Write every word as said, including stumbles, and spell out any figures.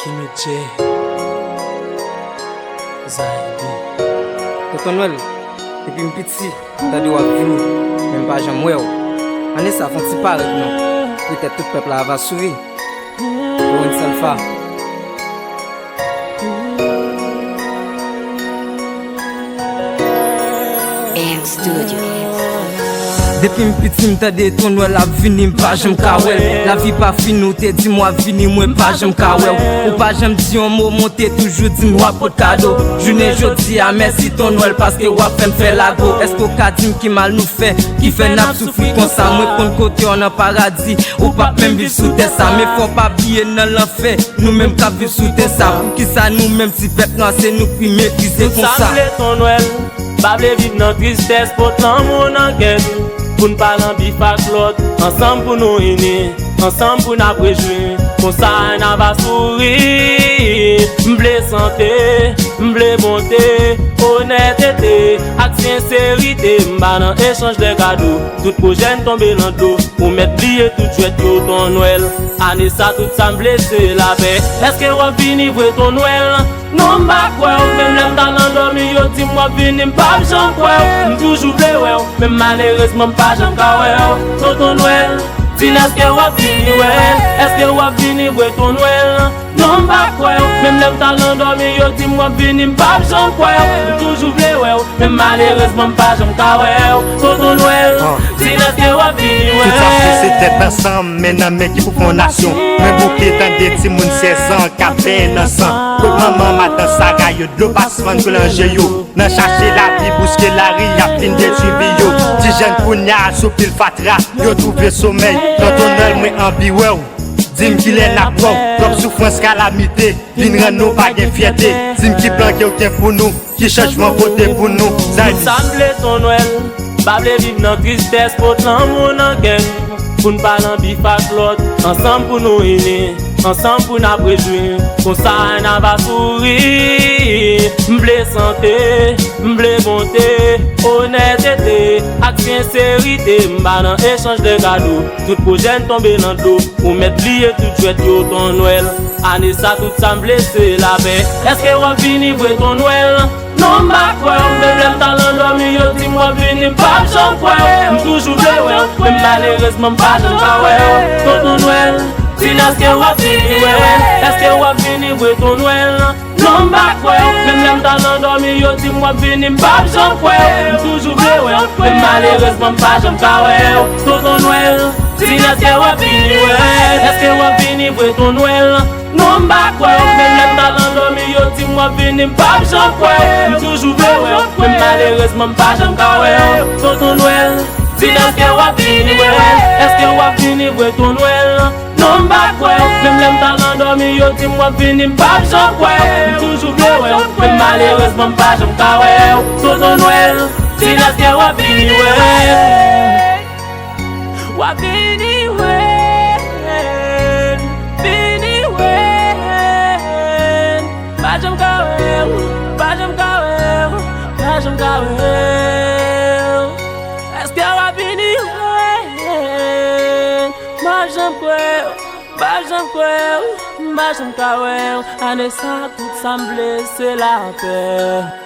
Kimi J. Zaydi. Tonton Nwèl, depi m piti, m tande w ap vini, men m pa janm wè w. Ane sa fè yon ti parèt non. Petèt tout pèp la va souri. Lorenz Alpha. Depi m piti m tande Ton Nwèl ap vini, m pa janm ka wè l. Lavi pa fini, ou te di m w ap vini, mwen pa janm ka wè w. Ou pa janm di yon mo, men w te toujou di m w ap pot kado. Jounen jodi a, mèsi Ton Nwèl, paske w ap fè m fè lago. Èske w ka di m ki mal nou fè, ki fè n ap soufri konsa? Mwen konn kote w nan paradi, ou p ap menm viv sou tè sa. Men fò w pa bliye nan lanfè, nou menm k ap viv sou tè sa. Poukisa nou menm ti pèp nwa se nou k pi meprize konsa? Tout sa m vle Ton Nwèl, pa vle viv nan tristès, pot lanmou nan kè nou. Pou n pa lan bif ak lòt, ansanm pou nou ini, ansanm pou n ap rejwi. Konsa n ava souri. M vle sante, m vle bonte, onètete ak senserite. M pa nan echanj de kado, tout pwojè n tonbe nan dlo. Ou mèt bliye tout jwèt yo Ton Nwèl. Ane sa tout sa m vle se lapè. Èske w ap vini vre Ton Nwèl? Non, m pa kwè w. Menm lè m t al andòmi, yo di m w ap vini, m p ap janm kwè w. M toujou vle wè w, men malerezman m pa janm ka wè w. Tonton Nwèl, di m èske w ap vini, wè? Èske w ap vini vre Ton Nwèl? Non, m pa kwè w. Menm lè m t al andòmi, yo di m w ap vini, m p ap janm kwè w. M toujou vle wè w, men malerezman m pa janm ka wè w. Tonton Nwèl, di m èske w ap vini, wè? Tout sa se tèt ansanm, men nan men ki pou fondasyon. Mwen bouke tande timoun sèz an k ap benyen nan san. Kot manman madan Sara yo, dlo pa sispann koule nan je yo. Nan chache lavi, bouske lari, y ap fin detwi vi yo. Ti jèn kounye a sou pil fatra, yo twouve somèy. Tonton Nwèl, mwen anvi wè w. Di m kilè n ap wè w. Twòp soufrans, kalamite, vin rann nou pa gen fyète. Di m ki plan ke w gen pou nou, ki chanjman pote pou nou. Tout sa m vle Ton Nwèl, pa vle viv nan tristès, pot lanmou nan kè n. Pou n pa lan bif ak lòt, ansanm pou nou ini, ansanm pou n ap rejwi. Konsa n ava souri. M vle sante, m vle bonte, onètete ak senserite. M pa nan echanj de kado, tout pwojè n tonbe nan dlo. Ou mèt bliye tout jwèt yo Ton Nwèl. Ane sa tout sa m vle se lapè. Èske w ap vini vre Ton Nwèl? Non, m pa kwè w. Menm lè m t al andòmi, yo di m w ap vini, m p ap janm kwè w. M toujou vle wè w, men malerezman m pa janm ka wè w. Tonton Nwèl, di m èske w ap vini, wè? Èske w ap vini vre Ton Nwèl? Non, m pa kwè w. Menm lè m t al andòmi, yo di m w ap vini, m p ap janm kwè w. M toujou vle wè w, men malerezman m pa janm ka wè w. Tonton Nwèl, di m èske w ap vini, wè? Èske w ap vini vre Ton Nwèl? Non, m pa kwè w. Menm lè m t al andòmi, yo di m w ap vini, m p ap janm kwè w. M toujou vle wè w, men malerezman m pa janm ka wè w. Tonton Nwèl, di m èske w ap vini, wè? Èske w ap vini vre Ton Nwèl? Non, m pa kwè w. Menm lè m t al andòmi, yo di m w ap vini, m p ap janm kwè w. M toujou vle wè w, men malerezman m pa janm ka wè w. Tonton Nwèl, di m èske w ap vini, wè? W ap vini wè, vini wè. Pa janm ka wè w, pa janm ka wè w, pa janm ka wè w. Èske w ap vini wè? Pa janm kwè w, pa janm kwè w, pa janm ka wè w. Ane sa, tout sa m vle, se lapè.